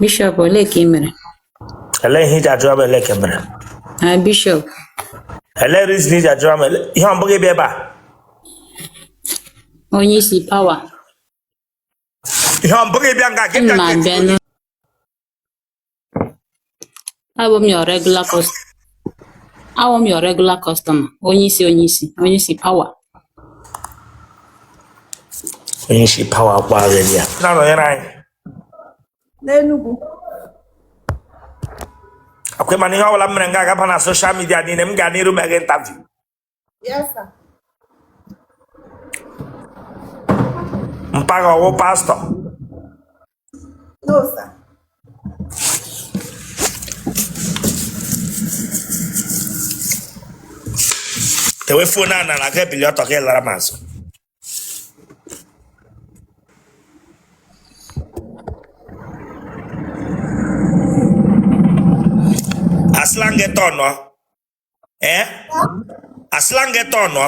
Bishop, olee ka ị mere? Elee ihe iji ajụwa m ele ka mere? Ah, Bishop. Elee reason iji ajụwa m ihe ọ bụghị bịa ebe a? Onye isi power. Ihe ọ bụghị bịa nga gị Ana bịa m nga abịa nụ. Abụ m your regular customer. Awụ m your regular customer. Onye isi onye isi onye isi power. Onye isi power akwa aghịrị ya na-anọnyere anyị. N'Enugu. Akwa mana ihe ọbụla m mere nga agaba na social media niile m gaa n'iru mee gị interview. Yes, sir. Mpa gị ọ wụ pastor? No, sir. Tewe phone a n'ala ga ebili ọtọ gị lara m azụ. Asịla m gị tọnụọ. Ee, asịla m gị tọnụọ.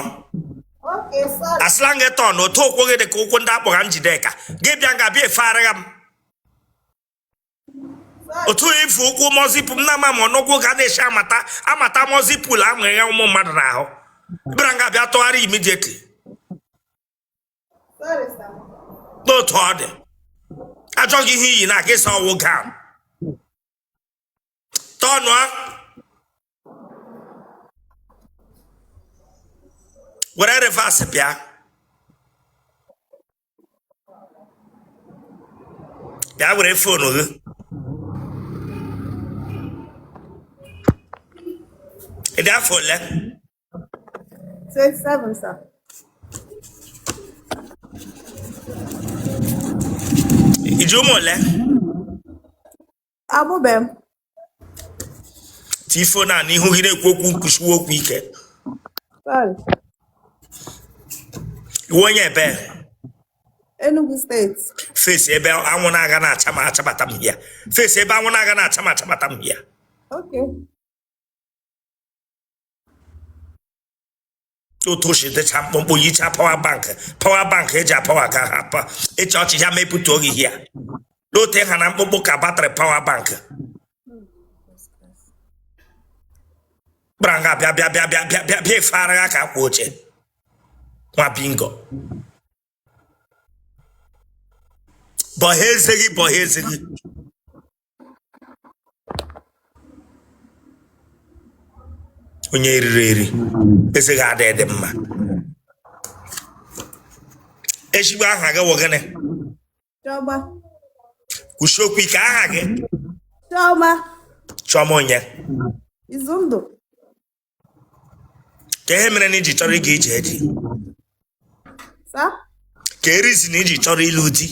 Okay, sorry. Asịla m gị tọnụọ. Otu ụkwụ gị dị ka ụkwụ ndị akpọga Njideka gị bịa nga bịa efegharịgha m. Sorry. Otu ife ụkwụ mozipụ m na-ama ma ọnụkwụ ga na-esi amata amata mozipụl amụghị ya ụmụ mmadụ n'ahụ bịara nga bịa tụgharị immediately. Sorry, sir. N'otu ọ dị ajọghị ihe iyi na gị sọ ọwụ gown tọnụọ were reverse bịa bịa were phone gị ị dị afọ ole? 27, sir. I ji ụmụ ole? Amụbe m. Tii phone a n'ihu gị na-ekwu okwu nkwusiwe okwu ike. Sorry. Ị wụ onye ebe? Enugu State. Face ebe anwụ na-aga na-acha ma achabata m ya. Face ebe anwụ na-aga na-acha ma achabata m ya. Okay. Otu o si dịcha mkpụmkpụ yicha power bank power bank eji apawa ka ha pa ịchị ọchị ya mepụta oge ya n'otu ịha na mkpụmkpụ ka battery power bank gbara nga bịa bịa bịa bịa bịa bịa bịa efegharị ka akwa oche nwa bingo bọha eze gị bọha eze gị onye eriri eri eze gị adịghị dị mma. Ezigbo aha gị wụ gịnị? Chioma. Kwusie okwu ike, aha gị? Chioma. Chioma onye? Izundụ. Ka ihe mere na iji chọrọ ịga ije di? Sir? Ka reason iji chọrọ ịlụ di?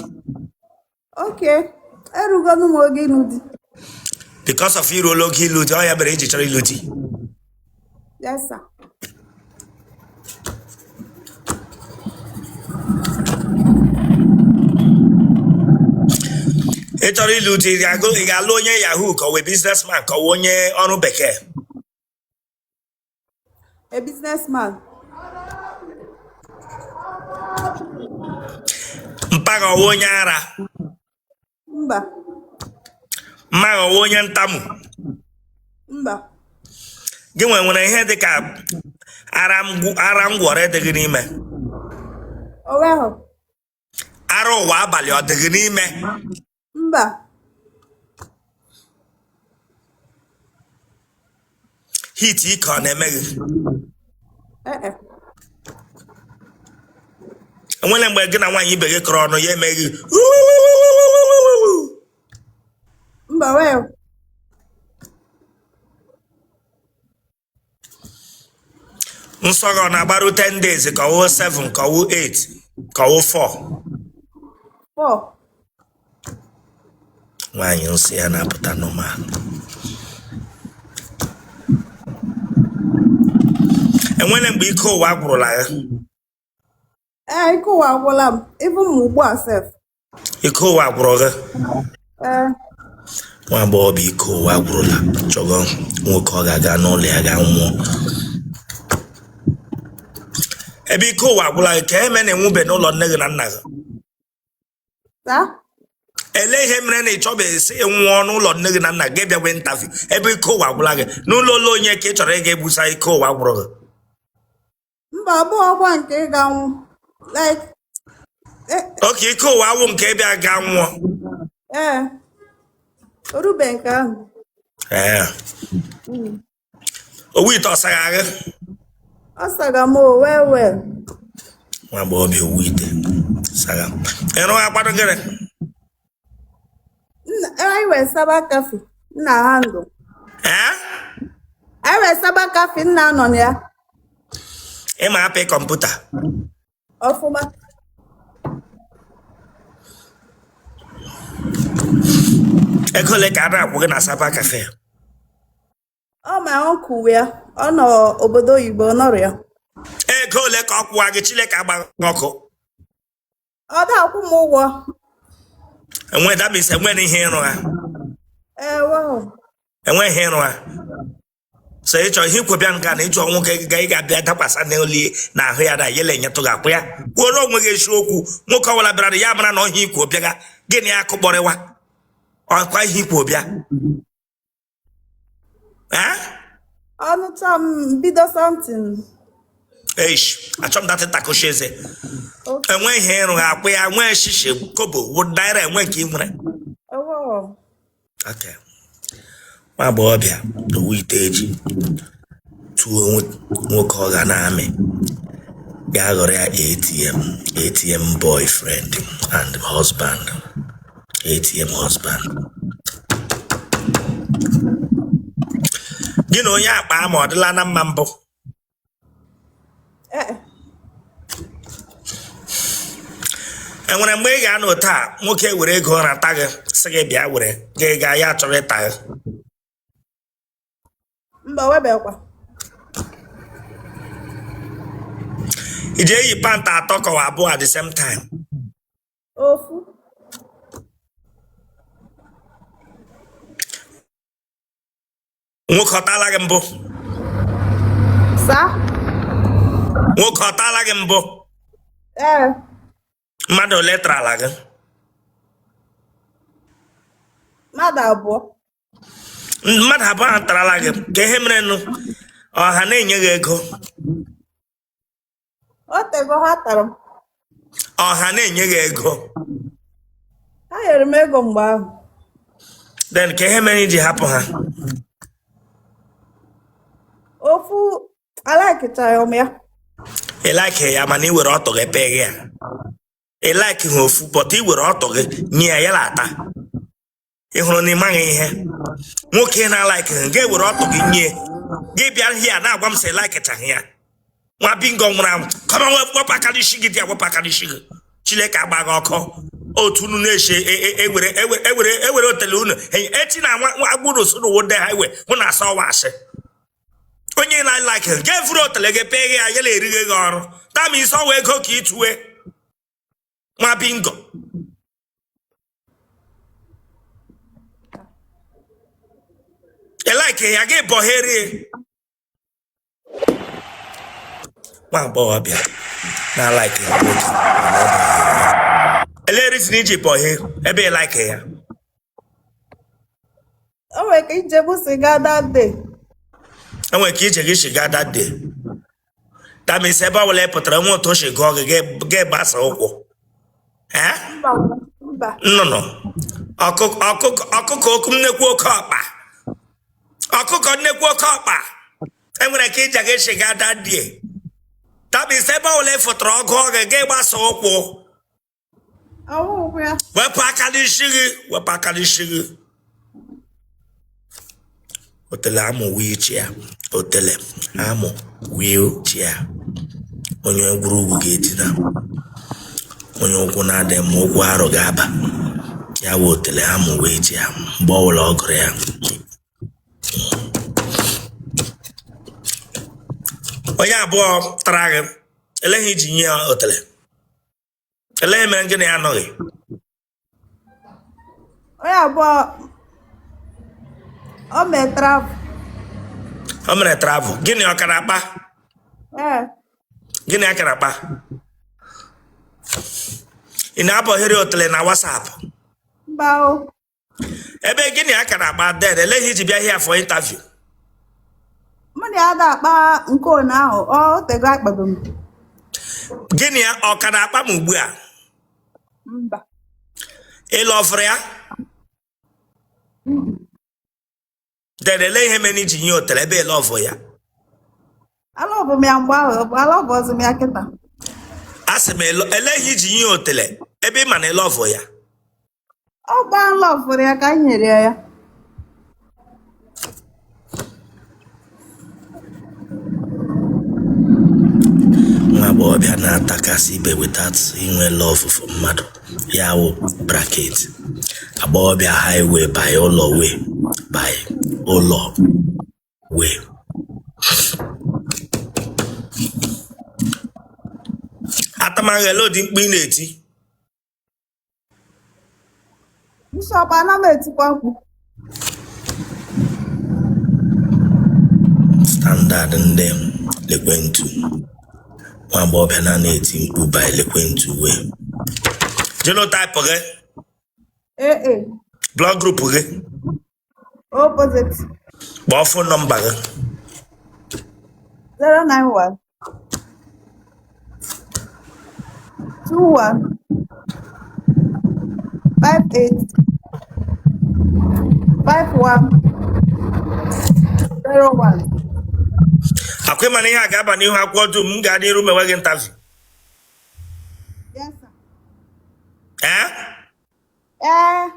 Okay. Erugonu m oge ịlụ di. Because of iruola oge ịlụ di, ọ ya mere iji chọrọ ịlụ di? Yes, sir. Ị chọrọ ịlụ di, ị ga-alụ onye yahoo ka ọ wụ businessman ka ọ wụ onye ọrụ bekee? A businessman. Mpa gị ọ wụ onye ara? Mba. Mma gị ọ wụ onye ntamu? Mba. Gị nwe nwere ihe dị ka ara ngwọrọ dị gị n'ime? O nweghị. Ara ụwa abalị ọ dị gị n'ime? Mba. Heat ike ọ na-eme gị? Ee e. Enwere mgbe gị na nwaanyị ibe gị kọrọ ọnụ ya eme gị? Mba, well. Nsọ gị ọ na-agbaru 10 days ka ọ wụ 7 ka ọ wụ 8 ka ọ wụ 4? 4. Nwaanyị nsọ ya na-apụta normal. Enwere mgbe ike ụwa gwụrụla ya? Ee, ike ụwa agwụla m. Even m ugbu a sef. Ike ụwa gwụrụ gị? Ee. Nwa agbọghọbịa ike ụwa gwụrụla chọgọ nwoke ọ ga-aga n'ụlọ ya ga nwụọ. Ebe ike ụwa gwụla gị, ka eme na ị nwụbe n'ụlọ nne gị na nna gị? Sir? Ele ihe mere na ị chọbeghị sị nwụọ n'ụlọ nne gị na nna gị bịa nwee interview ebe ike ụwa gwụla gị n'ụlọ ụlọ onye ka ị chọrọ ịga egbusa ike ụwa gwụrụ gị? Mba, ọ bụghị ọkwa nke ịga nwụ. Like, Okay, ike ụwa awụ nke ịbịa ga nwụọ. Ee, o rube nke ahụ. Ee. Owu ite ọ saghị agha? Ọ saga m o well well. Nwa agbọghọbịa owu ite saga. Ịrụ agbado gịnị? Anyị wee cyber cafe nna handle. Ee? Anyị wee cyber cafe nna nọ na ya. Ị ma apị kọmputa? Ọfụma. Ego ole ka a na-akwụ gị na cyber cafe? Ọ my uncle nwe ya, ọ nọ obodo oyibo, ọ nọrọ ya. Ego ole ka ọ kwụwa gị? Chineke agba gị ọkụ. Ọ da akwụ m ụgwọ. Enwe, that means enwere ihe ịrụ ha. Ee, wow. Enweghị ihe ịrụ ha. So ịchọ ihe ikwu bịa nga na ịchọ nwoke ga ị ga-abịa dakwasa n'olu na ahụ ya na yele enyetụ gị akwụ ya. Kwuoro onwe gị eziokwu. Nwoke ọbụla bịara ya mara na ọhịa ikwu bịaga gịnị akụkpọrịwa ọkwa ihe ikwu bịa. Ọnụcha m bido something. Eish, achọ m datị takoshi eze. Enwe ihe ịrụ ha akwụ ya, nwee shishi kobo wụ naira enwe nke ị nwere. Okay. Nwa agbọghọbịa owu ite eji tụọ nwoke ọ ga na-amị ga-aghọrọ ya ATM, ATM boyfriend and husband, ATM husband. Gị na onye akpa ama ọ dịla na mma mbụ? Enwere mgbe ị ga-anọ taa nwoke were ego rata gị sị gị bịa were gị gaa ya achọrọ ịta gị? Mba, webekwa. I ji eyi pant atọ kọwa abụọ at the same time? Ofu. Nwoke ọ taala gị mbụ? Sa? Nwoke ọ taala gị mbụ? Ee. Mmadụ ole tarala gị? Mmadụ abụọ. Mmadụ abụọ ahụ tarala gị, ka ihe mere nụ ọha na-enye gị ego? O tego ha tara m. Ọha na-enye gị ego? Ha nyere m ego mgbe ahụ. Then ka ihe mere i ji hapụ ha? Ofu alikechaghị m ya. Ị like ya mana ị were ọtụ gị pee ya. Ị like ha ofu but ị were ọtụ gị nye ya ya ata. Ị hụrụ na ị maghị ihe nwoke na-alike ha ga-ewere ọtụ gị nye gị bịa hia na-agwa m sị likechaghị ya. Nwa bingo nwụrụ anwụ kọma wepụ aka n'isi gị dị ya wepụ aka n'isi gị. Chineke agba gị ọkụ. Otu unu na-eche ewere ewere ewere otele unu echi na nwa agbụrụ so n'ụwa ndị highway hụ na asa ọwa asị onye na-alike ga-evuru otele gị pee gị ya ya na-erighe gị ọrụ tama isi ọwa ego ka ị tụwe nwa bingo. Ị like ya gị bọherie nwa agbọghọbịa na-alike ya nwoke mana ọ bọhere ya. Elee reason i ji bọhe ebe ị like ya? O nwere ka ije m si gaa that day. Enwere ka ije gị si gaa that day. That means ebe ọ bụla ị pụtara nwa otu o si gụọ gị gị gbasa ụkwụ. Eh? Mba, mba. Nnụnụ ọkụkọ ọkụkọ ọkụkọ okwu nnekwu oke ọkpa ọkụkọ nnekwu oke ọkpa enwere ka ije gị si gaa that day. That means ebe ọ bụla ị fụtara ọ gụọ gị gị gbasa ụkwụ. Ọwụkwụ ya. Wepụ aka n'isi gị, wepụ aka n'isi gị. Otele amụ wheelchair, otele amụ wheelchair. Onye gwurugwu ga-edina, onye ụkwụ na-adịghị mma ụkwụ arụ ga-aba. Ya wụ otele amụ wheelchair mgbe ọbụla ọ gụrụ ya. Onye abụọ tara gị, eleghị iji nye ya otele. Elee mere gị na ya anọghị? Onye abụọ o mee travel. O mere travel. Gịnị ọ kara akpa? Ee. Gịnị akara akpa? Ị na-abọghịrị otele na WhatsApp? Mba o. Ebe gị na ya ka na-akpa then ele ihe iji bịa here for interview? Mụ na ya ada akpa nke one ahụ, ọ tego akpado m. Gị na ya ọ ka na-akpa ma ugbu a? Mba. Ị lọvụrụ ya? Then ele ihe mere iji nye otele ebe ị lọvụ ya? Alọbụ m ya mgbe ahụ, alọbụzi m ya kịta. A sị m ele ihe iji nye otele ebe ị ma na ị lọvụ ya? Ọ gbaa lọvụrụ ya ka m nyere ya ya. Nwa agbọghọbịa na-atakasị ibe without inwe love for mmadụ ya wụ bracket agbọghọbịa highway by ụlọ way by ụlọ way. Atamaghị ele ụdị mkpu ị na-eti. Bishop, ana m etikwa mkpu. Standard ndị lekwentu nwa agbọghọbịa na na-eti mkpu by lekwentu way. Genotype gị? AA. Blood group gị? O positive. Kpọọ phone number gị. 091 21 58 51 01. Akwa ịma na ihe a ga-aba n'ihu akwụkwọ dum m ga n'iru mewe gị interview. Yes, sir. Ee? Ee.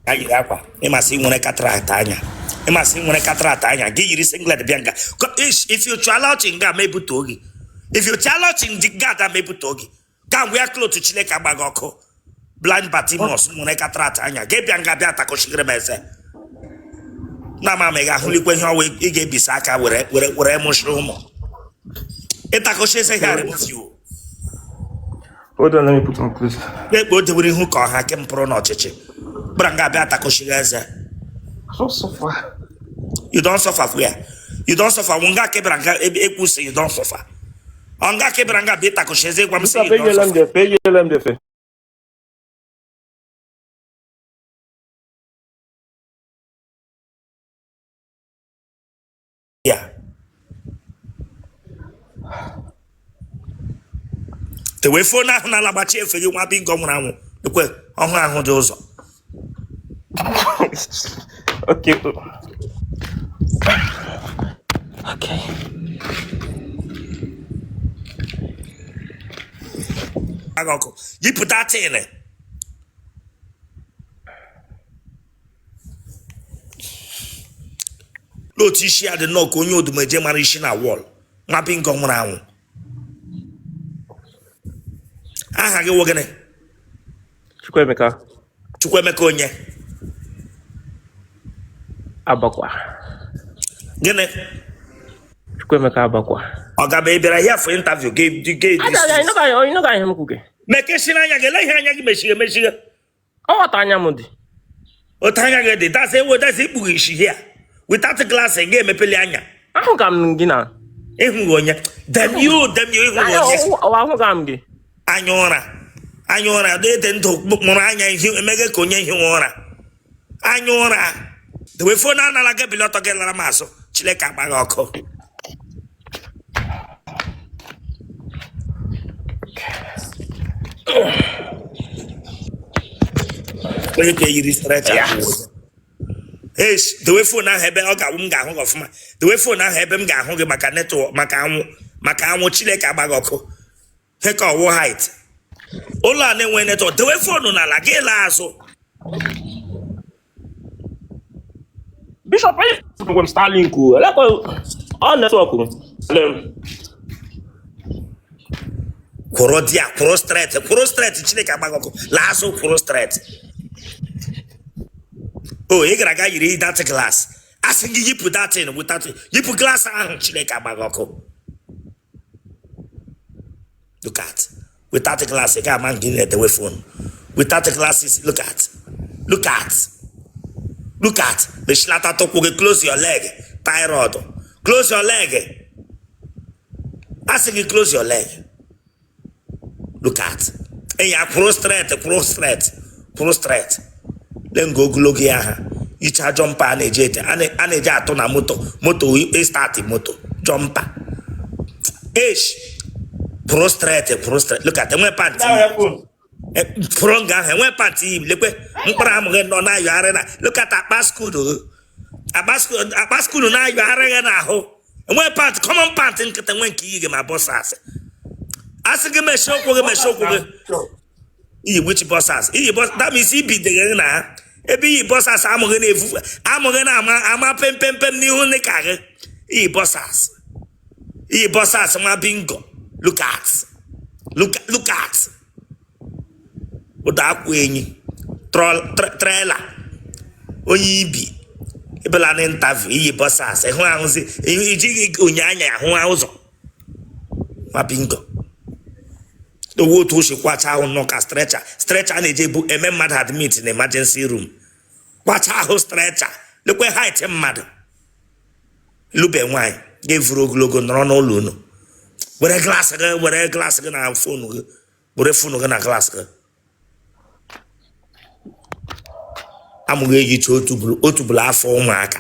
A yiri akwa ịmasị nwere cataract anya, ịmasị nwere cataract anya gị yiri singlet bịa nga. If you chụala ọchị nga ma ebutuo gị, if you chụala ọchị ndị nga ada ma ebutuo gị ka ngwa ya cloth. Chineke agba gị ọkụ. Blind Bartimaeus nwere cataract anya gị bịa nga bịa takọchigere m eze na ama ma ị ga-ahụlikwa ihe ọwa ị ga-ebisa aka were were were mụsị ụmụ ịtakọchi eze ha remove you. Hold on, let me put on clothes. Ekpe o dewere ihu ka ọha ke mpụrụ n'ọchịchị gbara nga bịa takọchigị eze. So suffer. You don suffer where? You don suffer nga ka ịbịara nga ebe ekwusi you don suffer. Ọ nga ka ịbịara nga bịa ịtakọchi eze gwa m sị Mr. you don Peggy suffer. LMDF, Peggy LMDF. Ya tewe phone ahụ na alagbachi efe gị nwa bingo nwụrụ anwụ ekwe ọhụrụ ahụ dị ụzọ. Okay. Okay. Agha ọkụ yipụta tin n'otu isi ya dị nnọọ ka onye odumeje mara isi na wall. Nwa bingo nwụrụ anwụ, aha gị wụ gịnị? Chukwuemeka. Chukwuemeka onye? Abakwa. Gịnị? Chukwuemeka Abakwa. Ọ gaba ị bịara here for interview gị gị. Ịnọga ihe m kwuge. Mekesiri anya gị, lee ihe anya gị mechiri emechiri. Ọ ghọta anya m dị. Otu anya gị dị dasị ewe dasị ikpughe isi here without glass gị emepeli anya. Ahụ ka m gị na. Ịhụghị onye, damn you, damn you, ịhụghị onye. Ahụ ka m gị. Anya ụra, anya ụra dị ndụ mụrụ anya ihe emeghe ka onye hiwe ụra anya ụra dewe phone anala gị bili ọtọ gị lara m azụ. Chineke agba gị ọkụ. Onye ka eyiri stretcher? Eish, dewe phone ahụ ebe ọ ga-awụ m ga-ahụ gị ọfụma. Dewe phone ahụ ebe m ga-ahụ gị maka network, maka anwụ, maka anwụ. Chineke agba gị ọkụ. He ka ọwụ height ụlọ a na-enwe network. Dewe phone n'ala gị laa azụ. Bishop, anyị m Starlink o. Elekwa ọ network o. Kwụrụ di ya, kwụrụ straight, kwụrụ straight. Chineke agba gị ọkụ. Laa azụ, kwụrụ straight. O ị gara aga yiri that glass, a sị gị yipụ datin without yipụ glass ahụ. Chineke agba gị ọkụ. Look at, without glass ị ga-ama gị na-edewe phone without glasses. Look at, look at, look at. Mechilata tụkwụ gị. Close your leg, thyroid, close your leg. A sị gị close your leg. Look at. Enyi kwụrụ straight, kwụrụ straight, kwụrụ straight. Lee nga ogologo ya ha yicha jumper a na-eji ete a na-eji atụ na moto moto start moto jumper. Esh, kwụrụ straight, kwụrụ straight. Look at enwe pant kwụrụ nga ahụ enwe pant yi lekwe mkpụrụ amụ gị nọ na-ayọgharị na look at akpa school akpa school na-ayọgharị gị n'ahụ enwe pant common pant nkịta nwe nke iyi gị ma boxers asị gị mechie ụkwụ gị mechie ụkwụ gị iyi which boxers iyi that means ibidegị na ha ebe iyi boxers amụghị na-efufe amụghị na-ama ama pempempem n'ihu ndị ka gị iyi boxers iyi boxers nwa bingo. Look at, look at ụda akwa enyi trailer onye ibi ịbịala na interview iyi boxers ịhụ ahụzi ijighị onye anya ahụ ụzọ nwa bingo. Owu otu o si kwacha ahụ nọ ka stretcher stretcher a na-eji ebu eme mmadụ admit na emergency room kwacha ahụ stretcher. Lekwe height mmadụ lube nwaanyị ga-evuru ogologo nọrọ n'ụlọ unu were glass gị were glass gị na phone gị were phone gị na glass gị amụghị eyicha otu bụrụ afọ ụmụaka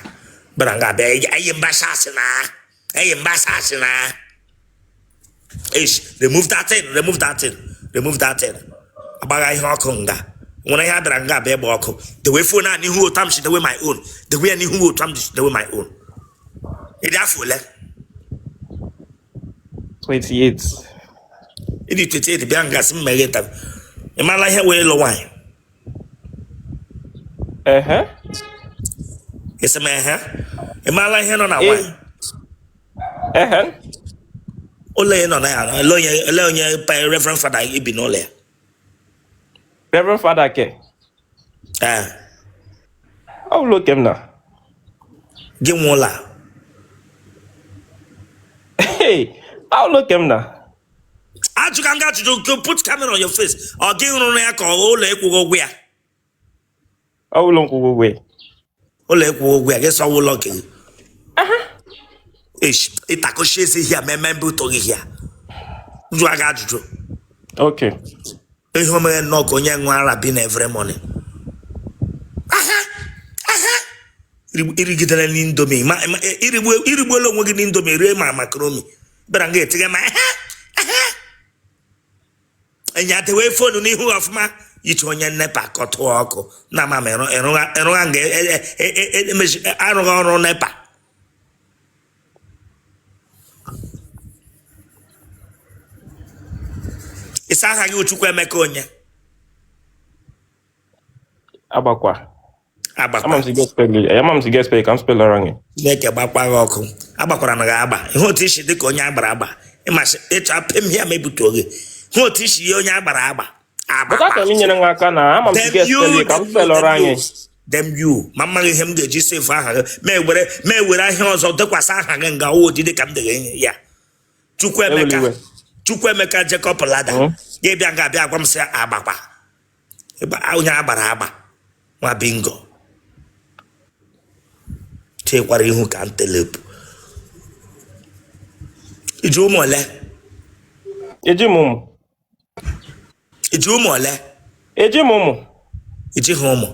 bịara nga abịa eyi mbasasị na eyi mbasasị na. Ish, remove that thing, remove that thing, remove that thing. Agbagha ihe ọkụ nga nwere ihe a bịara nga abịa ịgba ọkụ. Dewe phone a n'ihu otu m si dewe my own, dewe ya n'ihu otu m si dewe my own. Ịdị afọ ole? 28. Ịdị 28 bịa nga sị m meghe taa. Ị maala ihe wee lụ nwaanyị? Ehe. Ị sị m ehe? Ị maala ihe nọ na nwaanyị? Ehe. Ụlọ ị nọ na ya ele onye Reverend Father ibi n'ụlọ ya? Reverend Father ke? Ee. Ọ bụla oke m na. Gị nwe ụlọ a? Hey, ọ bụla oke m na. Ajụka m gị ajụjụ, put camera on your face. Ọ gị rụrụ ya ka ọ ụlọ ịkwụghị ụgwọ ya? Ọ bụla nkwụghị ụgwọ ya. Ụlọ ịkwụghị ụgwọ ya gị sọ ụlọ nke gị. Ish, ịtakọchi ezi hia ma eme mbụ ụtọ gị hia. Jụọ gị ajụjụ. Okay. Ihe o mere nnọọ ka onye ṅụọ ara bi na every morning. Aha! Aha! Irigidere n'Indomie ma irigbuola onwe gị n'Indomie rie ma macaroni bịara nga etinye ma aha! Aha! Enyi adewe phone n'ihu ọfụma iche onye NEPA ka ọ tụọ ọkụ na ama ma ịrụgha nga arụghị ọrụ NEPA. Ịsa aha gị Chukwuemeka onye? Agbakwa. Agbakwa. Ama m si get spell. Ama m si get spell ka m spell ọrụ gị. Chineke gbakwa gị ọkụ. Agbakwara na gị agba. Ihe otu isi dị ka onye agbara agba. Ịmasị ịchọ apem ya ma ebutuo gị. Ihe otu isi ihe onye agbara agba. But achọrọ m inyere m aka na ama m si get spell ka m spell ọrụ anyị. Dem you. Ma mmaghị ihe m ga-eji sefu aha gị. Ma ewere ahịa ọzọ dekwasị aha gị nga ọwụ odide ka m dere ihe ya. Chukwuemeka. Chukwuemeka Jacob Lada. Gị bịa nga abịa gwa m sị agbakwa. Onye agbara agba. Nwa bingo. Chekwara ihu ka ntelepụ. Iji ụmụ ole? Eji m ụmụ. Iji ụmụ ole? Eji m ụmụ. Iji ha ụmụ?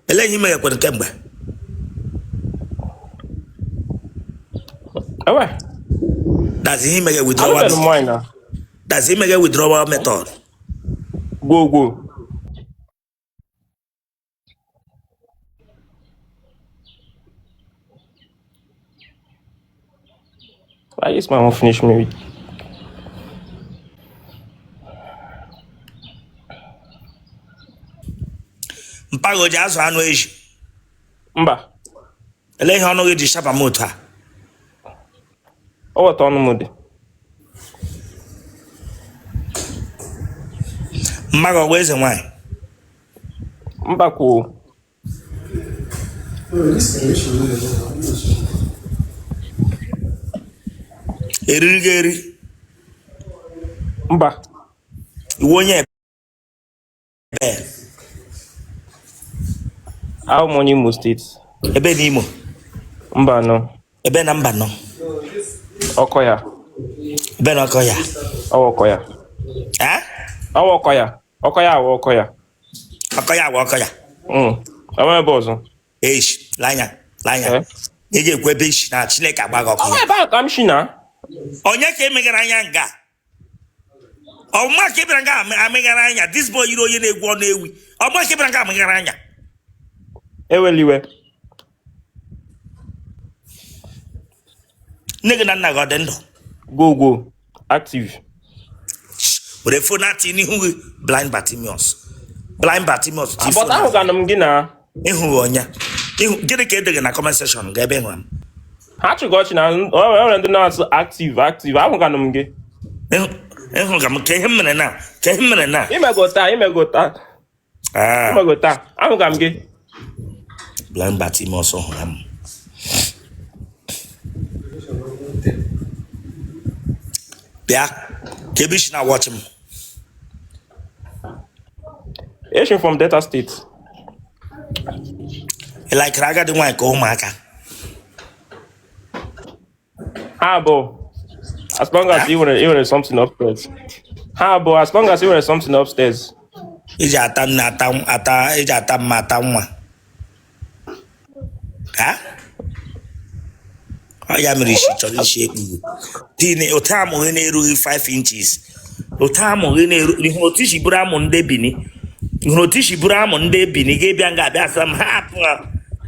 Elee ihe i meghekwere kemgbe? Ewe. That's ihe imeghe withdrawal. That's ihe imeghe withdrawal method. Gwo gwo. Why is my own finish me with? Mpago ji azụ anụ ezi. Mba. Elee ihe ọnụ gị ji shapa m otu a? Ọ weta ọnụ m dị. Mma gị ọgwa eze nwaanyị? Mba kwuo. Eriri gị eri? Mba. Iwu onye ebe? Ahụ m onye Imo steeti. Ebe na Imo? Mba nọ. Ebe na mba nọ? Ọkọ ya. Ebe na ọkọ ya? Ọ ọkọ ya. Eh? Ọwa ọkọ ya. Ọkọ ya awụ ọkọ ya. Ọkọ ya agwa ọkọ ya. Enwe ebe ọzọ. Eish, lanya, lanya. Eh? Ị ga-ekwu ebe ishi na Chineke agba gị ọkụ Ọwa ya. ebe ahụ ka m shi na. Onye ka emegara anya nga? Ọma ka ị bịara nga amịgara anya. This boy yiri onye na-egwu ọnụ ewi. Ọma ka ị bịara nga amịgara anya. Eweliwe. Nne gị na nna gị ọ dị ndụ? Go go. Active. Were phone atị n'ihu gị blind Bartimaeus. Blind Bartimaeus ti But phone ahụ ga m gị na. ịhụ onye. Ịhụ gịnị ka edegị na comment section ga ebe ịhụrụ m? Ha chịkọ ọchị na o nwere ndị na-asụ active active ahụ ga m gị. Ịhụ ga m ka ihe m mere na ka ihe m mere na. Imego taa imego taa Ah, imego taa ahụ ga m gị. Blind Bartimaeus hụrụ m. Bịa ka ebe isi na watch m. Eshi from Delta State. Ị laikere agadi nwaanyị ka ụmụaka? Ha abụọ. As long as ị nwere something upstairs. Ha abụọ as long as ị nwere something upstairs. Iji ata nne ata ata iji ata mma ata nwa. Ha? Ọ ya mere isi chọrọ isi ekpughe. Tin otu amụ gị na-erughị 5 inches. Otu amụ gị na-eru ihe otu isi bụrụ amụ ndị Bini. Hụrụ otu isi bụrụ amụ ndị Bini gị bịa nga abịa sị m hapụ a.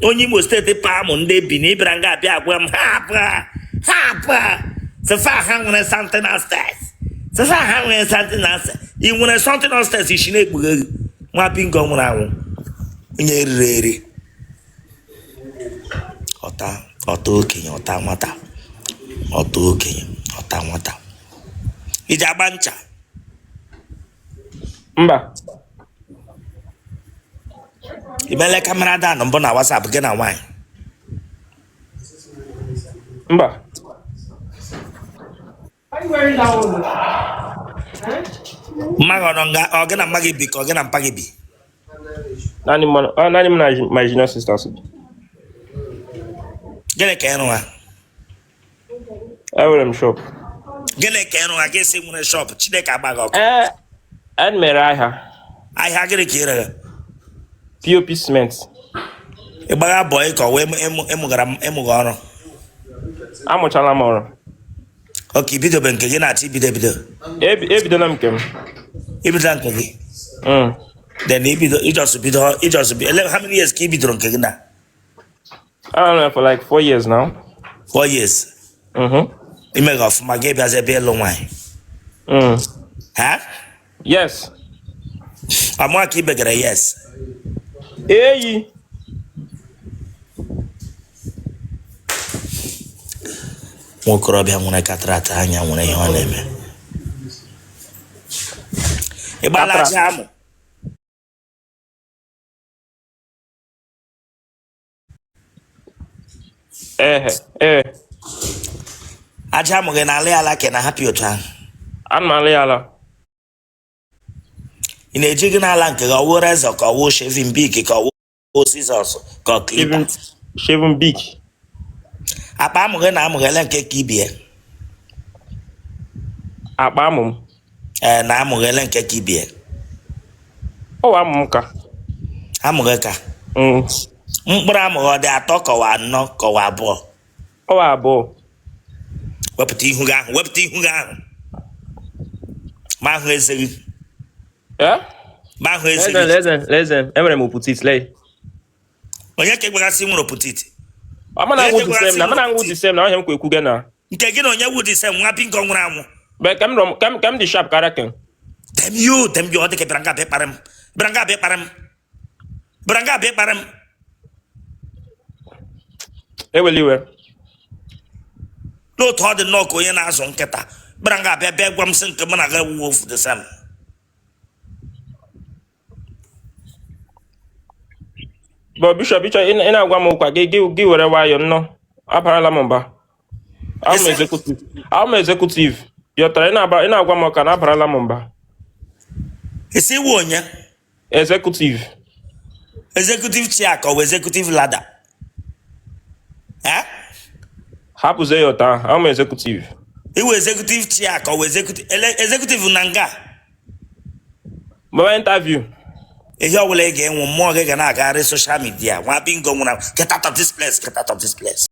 Onye Imo steeti pa amụ ndị Bini bịara nga abịa agwa m hapụ a, hapụ a. Sịfa ha nwere something upstairs. Sịfa ha nwere something upstairs. Ị nwere something upstairs isi na-ekpughe gị. Nwa bingo nwụrụ anwụ. Onye eriri eri. Ọta ọta okenye ọta nwata. Ọta okenye ọta nwata. Iji agba ncha. Mba. Ị meela camera down mbụ na WhatsApp gị na nwaanyị? Mba. Mma gị ọ nọ nga ọ gị na mma gị bi ka ọ gị na mpa gị bi? Naanị m naanị m na my junior sisters. Gịnị ka ịrụ ha? Enwere m shop. Gịnị ka ịrụ ha gị sị nwere shop? Chineke agba gị ọkụ. Ee, en mere ahịa. Ahịa gịnị ka ị rere? POP cement. Ị gbagha bọị ka ọ wee ịmụgara ịmụga ọrụ? Amụchala m ọrụ. Okay, ibidobe nke gị na-achọ ibido ebido? Ebidola m nke m. Ibidola nke gị? Mm. Then ibido i just bido i just bido how many years ka i bidoro nke gị na? I don't know, for like 4 years now. 4 years. Mm-hmm. Imega ọfụma gị bịazi ebe ịlụ nwaanyị. Ha? Yes. Ọmụa ka ibegara yes. Eyi. Nwa okorobịa nwere cataract anya nwere ihe ọ na-eme. Ị gbala Cataract. aja amụ? Ee, ee. Aja amụ gị na-ala ya ala ka ị na-ahapụ ya otu ahụ? Ana m ala ya ala. Ị na-eji gị n'ala nke gị ọwụ razor ka ọwụ shaving Bic ka ọwụ scissors ka ọ clipper? Shaving, shaving Bic. Akpa amụ gị na amụ gị ele nke ka ibie? Akpa amụ m. Ee, na amụ gị ele nke ka ibie? Ọwa amụ m ka. Amụ gị ka? Mm. Mkpụrụ amụ gị ọ dị atọ kọwa anọ kọwa abụọ? Ọwa abụọ. Wepụta ihu gị ahụ, wepụta ihu gị ahụ. Ma ahụ eze gị. Eh? Ma ahụ eze Lezen, gị. lezen, lezen. Enwere m oputit, lee. Onye ka egwegasị nwere oputit? Ọ mana Onye ngwụ the same na, mana nwere ngwụ the same na ọhịa m kwa ekwu gị na. Nke gị na onye wu the same nwa bingo nwụrụ anwụ. But ka m rọ ka m dị sharp karịa ken. Damn you, damn you, ọ dị ka bịara nga abịa kparị m. Bịara nga abịa kparị m. Bịara nga abịa kparị m. Ewela iwe. N'otu ọ dị nnọọ ka onye na-azụ nkịta. Bịara nga abịa bịa gwa m sị nke mụ na gị wuo ofu the same. But Bishop, ịchọ ị na-agwa m ụkwa gị gị were nwayọọ nnọọ. Abarala m mba. Abụ m Isi? executive. Abụ m executive. Yọtara ị na-aba ị na-agwa m ụka na abarala m mba. Isi iwu onye? Executive. Executive chair ka ọ bụ executive ladder? Eh? Hapụzie ya ụta ahụ. Abụ m executive. Iwu executive chair ka ọ bụ executive ele executive na nga? Mgbe interview. Ihe ọbụla ị ga-enwe, mmụọ gị ga na-agagharị social media. Nwa bingo nwụrụ. Get out of this place, get out of this place.